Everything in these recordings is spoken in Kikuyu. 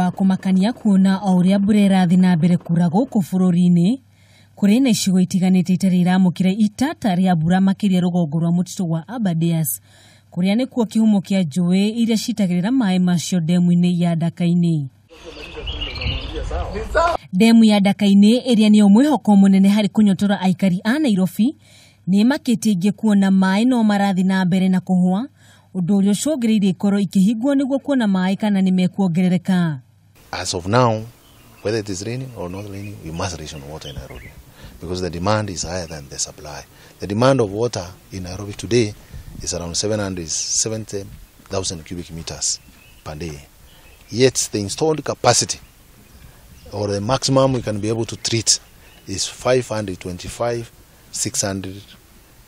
Wa kũmakania kuona o ũrĩa mbura ĩrathiĩ na mbere kura gũkũ bũrũri-inĩ, kũrĩ na icigo itiganĩte itarĩ iramũkĩra itata rĩa mbura, makĩria rũgongo rwa mũtitũ wa Aberdares, kũrĩa nĩkuo kĩhumo kĩa njũĩ iria citagĩrĩra maĩ macio ndemu-inĩ ya Ndaka-inĩ. Ndemu ya Ndaka-inĩ, ĩrĩa nĩyo mwĩhoko mũnene harĩ kũnyotora aikari a Nairobi, nĩ ĩmakĩtie ingĩ kuona maĩ no marathiĩ na mbere na kũhũa, ũndũ ũrĩa ũcũngĩrĩirie ikorwo ikĩhingwo nĩguo kuona maĩ kana nĩ mekuongerereka. As of now, whether it is raining or not raining, we must ration water in Nairobi because the demand is higher than the supply. The demand of water in Nairobi today is around 770,000 cubic meters per day. Yet the installed capacity, or the maximum we can be able to treat, is 525, 600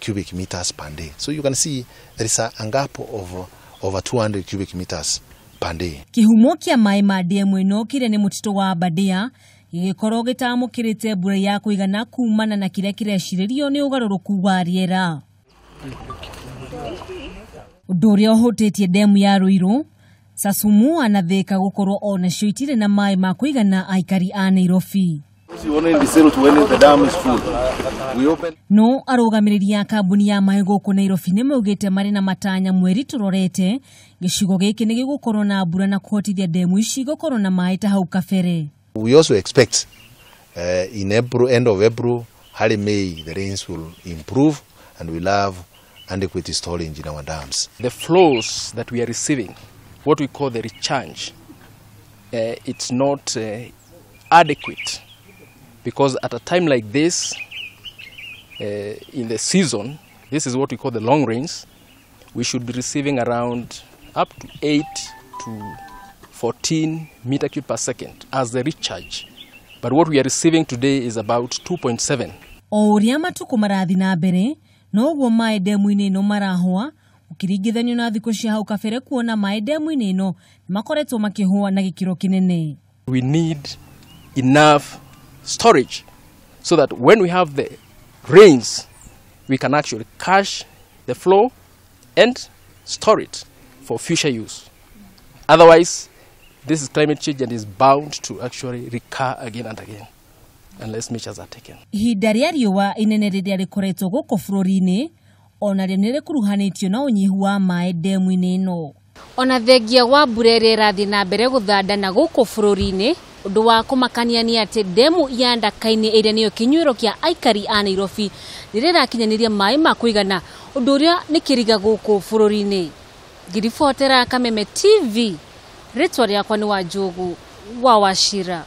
cubic meters per day. So you can see there is a gap of over 200 cubic meters per day. Kĩhumo kĩa maĩ ma ndemu ĩno, kĩrĩa nĩ mũtitũ wa Aberdare, gĩgĩkorwo gĩtamũkĩrĩte mbura ya kũigana kumana na kĩrĩa kĩrecirĩrio nĩ ũgarũrũku wa rĩera, ũndũ ũrĩa ũhutĩtie ndemu ya Ruiru, Sasumua na Thika gũkorwo onacio itirĩ na maĩ ma kũigana aikari a Nairobi. No arũgamĩrĩri a kambuni ya maĩ gũkũ Nairobi nĩ maugĩte marĩ na matanya mweri tũrorete gĩcigo gĩkĩ nĩ gĩgũkorwo na mbura na kũhotithia ndemu ici gũkorwo na maĩ ta hau kabere. We also expect in April, end of April, early May, the rains will improve and we'll have adequate storage in our dams. The flows that we are receiving, what we call the recharge, it's not adequate because at a time like this, in the season, this is what we call the long rains, we should be receiving around up to 8 to 14 meter cube per second as the recharge. But what we are receiving today is about 2.7. O ũrĩa matukũ marathiĩ na mbere, noguo maĩ ndemu-inĩ ĩno marahũa ũkĩringithanio na thikũ cia hau kabere, kuona maĩ ndemu-inĩ ĩno nĩ makoretwo makĩhũa na gĩkĩro kĩnene. We need enough storage so that when we have the rains, we can actually catch the flow and store it for future use. Otherwise, this is climate change and is bound to actually recur again and again unless measures are taken. Ihinda rĩa riũa inene rĩrĩa rĩkoretwo gũkũ bũrũri-inĩ onarĩo nĩ rĩkuruhanĩtio na ũnyihu wa maĩ ndemu-inĩ ĩno. Ona thengia wa mbura ĩrĩa ĩrathiĩ na mbere gũthanda na gũkũ bũrũri-inĩ, ũndũ wa kũmakania nĩ atĩ ndemu ya Ndaka-inĩ, ĩrĩa nĩyo kĩnyuĩro kĩa aikari a Nairobi, rĩrĩa ĩrakinyanĩria maĩ ma kũigana, ũndũ ũrĩa nĩ kĩriga gũkũ bũrũri-inĩ. Ngiribotera Kameme TV, rĩtwa rĩakwa nĩ Wanjũgu wa Wachira.